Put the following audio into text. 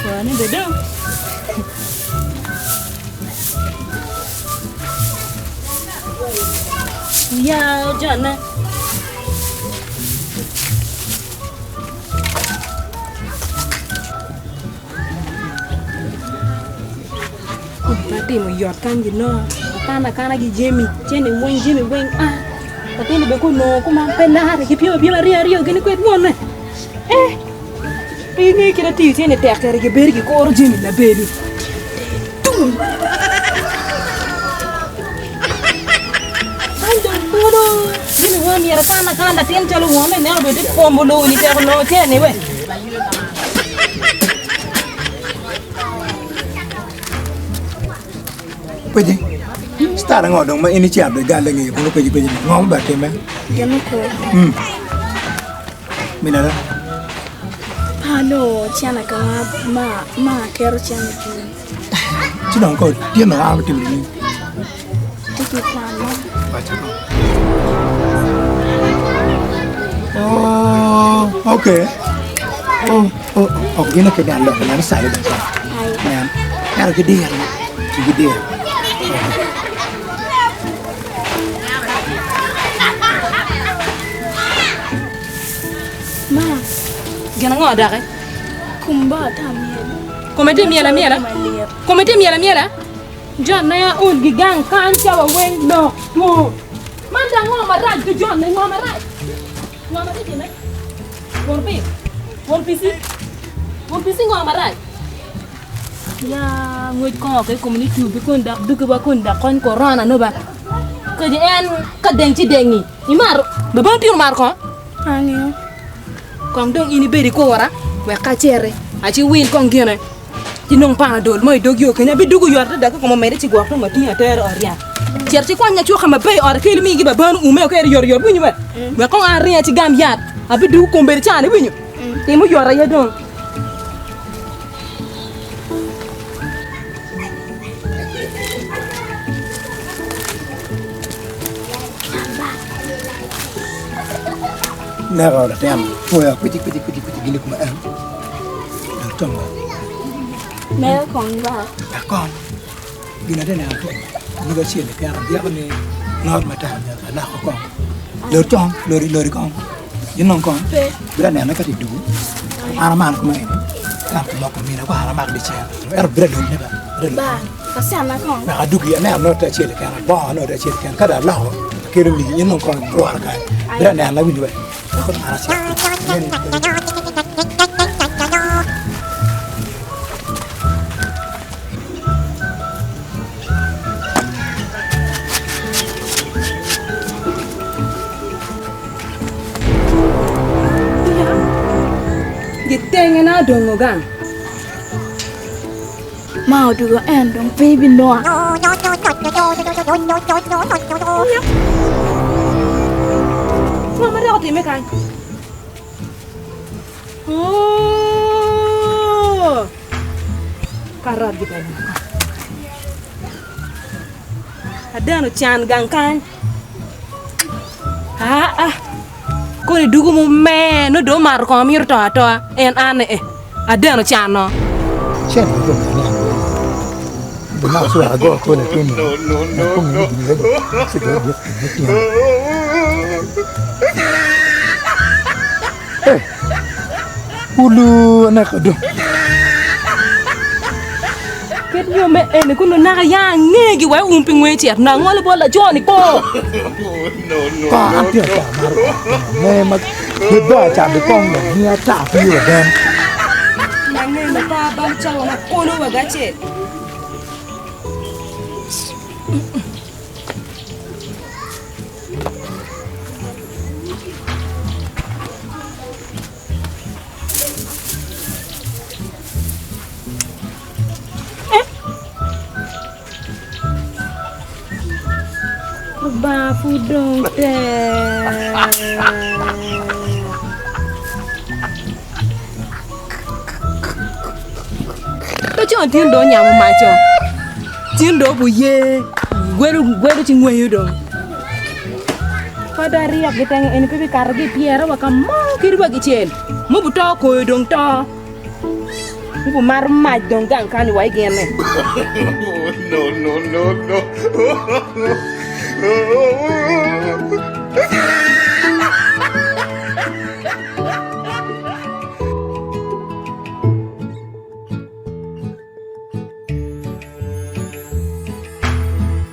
Kwane be dong. Ya jone. Atimo yot kany gino akano akana ki jami cene weng jami weng a latin bene ka onongo kuman pe lare ki pyem apyema aryo aryo gini kwed wonne eh pe ingeyo kit atiyo cene tek kede gibedo gikuro jami labedi tum kany dong kono jami weng myero akan akana latin calo wonne ineno bene tye pombo lobo ni tek onongo cene we. Kweci, citara ango dong ma in icito igalle nge kunu kweci kweci ni ngo ma timme? Gin okor. Mm. Minada. Ano cene ka ma ma ma aketo cene piny. Ci dong ko tye ma an otimo ni. Tye ki kwan mo. Waco ko. Oh, okay. Oh, oh, ok gin ok dan lok man sale dan sale. Nen, ero ki diro, ti ki diro. Ma. Gin ango doki? Kom ba ata myel. Kome tye myel amyela? Kome tye myel amyela? Jon ne aol gi gang kany cawa weng lok two. Man dong ngo marac ki Jon ne ngo marac? Ngo ma tye time? Won pi? Won pisi? Won pisi ngo marac? Ya ngwec kongo ki kome ni tubi kun dok duki wa kun dok kony korona no ba. Kadi en ka deng ci dengi. Imaro baba tino maro kongo? Angeyo. Kong dong in ibed ikura wek ka aciti aci wil kong gine. Ci nong panadol mo i dog yo kenyo abidugo yot adada ka kome omedde ci gwok dong atingo atero i ot yat. Cit ci kwany acuka maber i ot ikel imigi babanu ume okeri yotoyot winyo be? Wek kong an aringa ci gam yat abidugo kombeddi cani iwinyo? Tim oyot aye dong. Neko latin pwoya kweci kweci kweci kweci gin i kome en. Dong tongo. Mero kong ba. Akong. Gin ate neno to. Nyig acel keken abyeko ni not matek aloko kong. Lor tong, lori lori kong. In nong kong. Pe. Bira nene ka ti dugu. An aman kuma eni. Ka moko mina ko an amak dicel. Ero bira lori ne ba. Bira lori. Ba. Asena kong. Wek adugi aneno not acel keken abongo not acel keken ka dong aloko akelo migi in nong kong ibworo kany. Bira neno awinjo be. Gitenge na odongo gang. Ma odugo en dong pe ibinonga. Ngo ma dok otimme kany? Ooh! Karot gibene. Adeno can gang kany. Aa, koni dugu mume no do mato kongo mito to atoa en an ee adeno can no. Cen ma dong aniang wele. Bima ci wek ago kor latin ni wek kome me gire ci dong ogik me tyene. Hey, ulu aneko dong. Kit yo me eni kun onaka ya angegi wai um pi ngwe cet na ngolo bot laco ni ko. Ko an tye ata maro kong me ma giddo acabo kong dong ni ata pi yo den. Nange ma pa bal cawa ma kono wa gacel. Lubanga pud dong tek. Laco tin dong onyamo maco tin dong oye gwelo gwelo ci ngweyo dong. Ka dong aryek gitenge eni pe bikato ki i pyera wa ka mo kadi wa kicel. Mubu to koyo dong to. Mubu mato mac dong gang kany wa i gine. No, no, no, no.